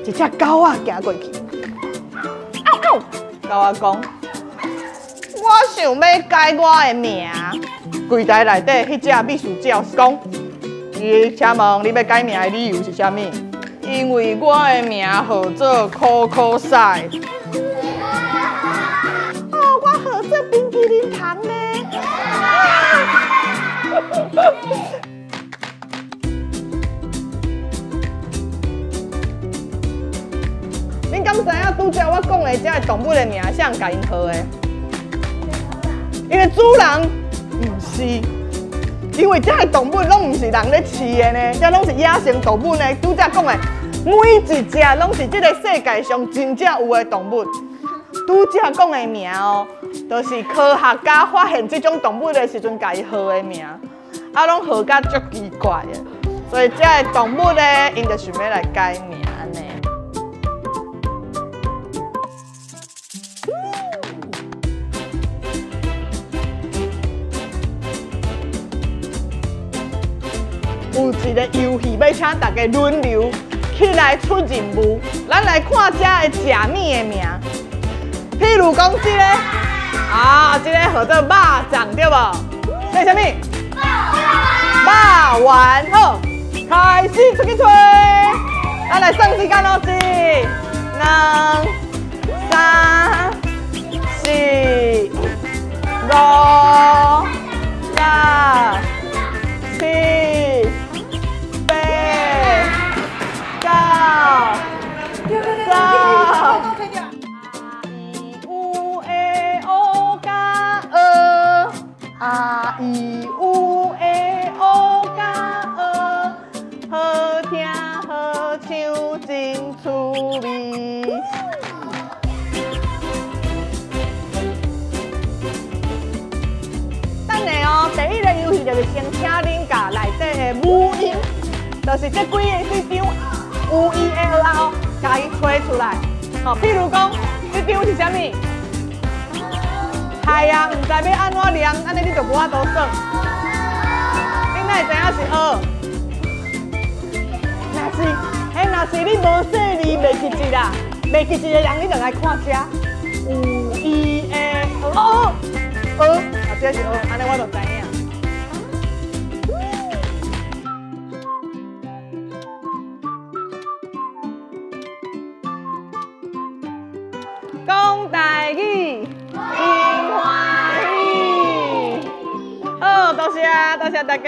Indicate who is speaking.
Speaker 1: 一隻狗仔行過去，嗷嗷，狗仔講，我想欲改我的名。櫃台內底彼隻秘書長講，伊請問你欲改名的理由是啥物？因為我的名號做可可賽。哦，我號做冰淇淋糖呢。恁敢知影拄才我講的這个動物的名，誰共𪜶號的？𪜶的主人毋是，因為這个動物攏毋是人咧飼的呢，這攏是野生動物呢。拄才講的每一隻攏是這个世界上真正有的動物。拄才講的名哦，就是科學家發現這種動物的時陣，共伊號的名，啊，攏號甲足奇怪的。所以這个動物呢，𪜶就想欲來改名呢。有一个遊戲，欲請大家輪流起來出任務。咱來看這會食物的名，譬如講這个啊，這個號做肉粽對無？這是啥物？肉丸。好，開始出去揣。咱來算時間咯，一、兩、三、四、五、六、七、八、九、十。A I U E O 加蚵，A I U E O 加蚵，好聽好唱真趣味。等下哦，第一个遊戲就是先請恁共內底的母音，就是這幾個這張 U E A O A O，共伊揣出來。哦，譬如講，這張是啥物？係啊，毋知欲按怎念，按呢你就無法度算。你哪會知影是蚵？若是，嘿，若是你無細膩袂記字啦，袂記字的人，你就來看這 U E A O 蚵，啊，這是蚵，按呢我就知影。講台語，真歡喜。好，多謝，多謝大家。